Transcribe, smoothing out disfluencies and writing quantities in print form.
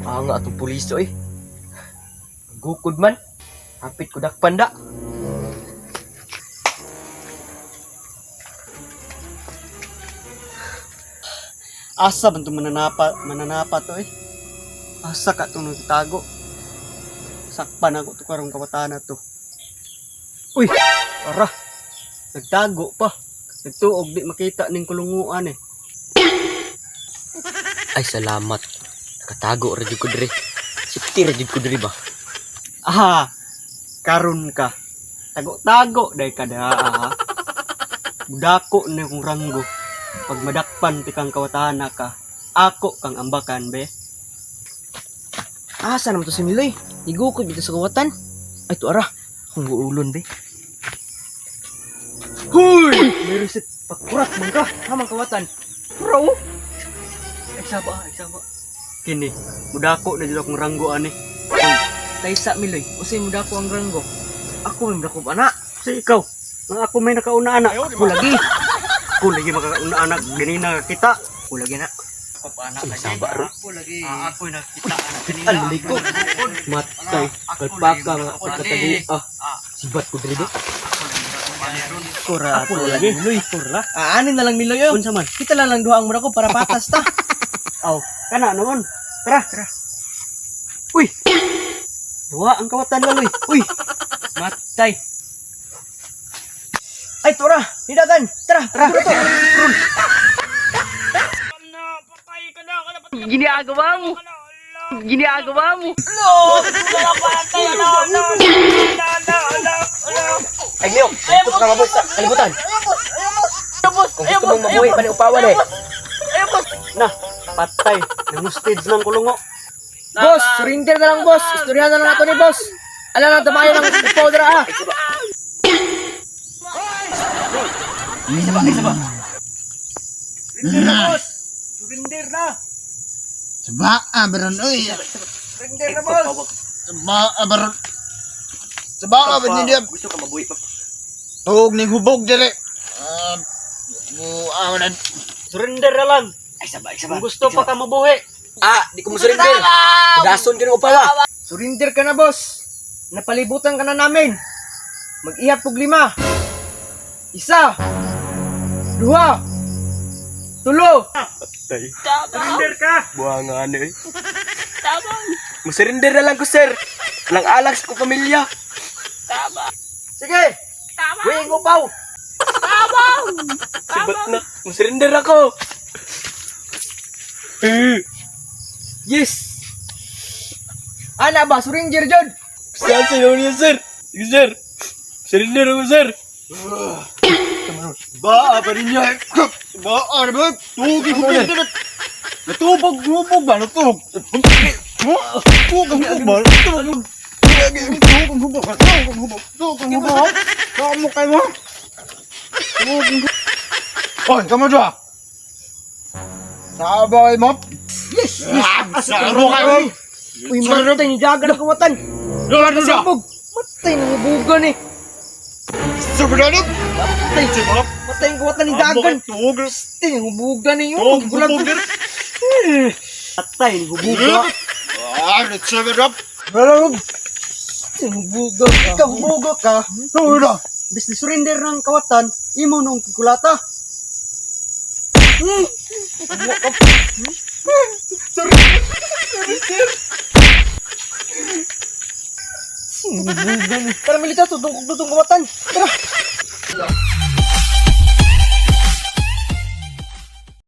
Nga atong puliso eh. Gukod man. Hapit ko dakpan da. Asa man to mananapa to eh. Asa ka to nagtago. Sakpan ako to karong kawatan na to. Uy, ara. Nagtago pa. Nagtuog di makita ning kulunguan eh. Ay, salamat. Nakatago ra jud ko diri. Safety ra jud ko diri ba? Ah, karon ka. Tago-tago day ka da. Ah. Dako na kong ranggo. Pag madakpan ti kang kawatan ka, ako kang ambakan be. Asa naman to si Miloy? Nigukod dito sa kawatan. Ay, to ara. Akong guulon be. Huy! May reset. Pagkurat man ka. Hamang kawatan. Bro! Ay, saba, ay, saba. Kini, mudako na dito akong ranggo ani. Taysa Miloy, usay mo dako ang ranggo. Ako may dako ana. Si ikaw, nga ako may nakauna anak. Ako lagi. Ako lagi makakauna anak, ganina kita. Ako lagi na. Anak, Saba ro. Ako lagi. Ah, ako nakita anak ganina. Alay ko. Matay. Kalpaka nga pagkatago. Ah, sibat ko diri be. Kura, Ako lagi Miloy. Kura. Ah, anin na lang Miloy. Oh. Unsa man? Kita lang lang duha ang mura ko para patas ta. Aw, kana naman. Tara. Tara. Uy! Duwa ang kawatan laloy. Uy! Matay. Ay, tura! Nidagan! Tara! Tara! Tara! To. Ginagawa mo! Ginagawa mo! Ay, Leo! Gusto ka mabuhay sa kalibutan! Kung gusto mong mabuhay, paniupawan eh! Na, patay. Nangustage ng kulungo. Boss, surrender na lang, boss! Istoryahan na lang ato ni boss! Ala na, tamayo ng upaw dira ah! Isa ba? Isa ba? Surrender na, boss! Surrender na! Sabaa baron oy. Surrender na, boss! Sabaa baron. Sabaa ba niya? Gusto ka mabuhay pa. Tuog ning hubog dire. Ah, buawan. Surrender na lang. Ay, saba, ay, saba. Kung gusto pa ka mabuhi. Ah, di ko mo surrender. Dason ka ng upawa. Surrender ka na, boss. Napalibutan ka na namin. Mag-ihap og lima. Isa. Duha. Tulo. Surrender ka! Buha nga ano eh. Masurrender na lang ko, sir. Alang alak sa kong pamilya. Sige. Tama. Wing upaw. Tama. Sibat na. Masurrender ako. Eh. Yes. Ana ba, surrender jud. Saan sa niya, sir? Sige, sir. Surrender ako, sir. Sabaa ba niya? Sabaa ba? Tuog ning hubog dire. Natubog hubog ba? Natubog. Tuog ang hubog ba? Natubog. Tuog ang hubog. Tuog ang hubog. Tuog ang hubog. Kamu kay mo. Tuog ang hubog. Oy, kamu dua. Sabay mo. Yes. Yes. Sa mo kayo. Uy, matay ni Jaga na kawatan. Dua dua. Sabog. Matay ng hubugan eh. Sobrang Matay. Matay ang kawatan ni Dagan. Tuog. Matay ng hubugan eh. Tuog Gulag. hubog dire. Patay, hubuga. Ah, let's serve it up. Matay ng hubugan. Ikaw, hubuga ka. Tuog na. Bis ni surrender ng kawatan, imo nung kikulata. Hubugan eh. Tara, Milita. Tutungkog tutong kawatan. Tara.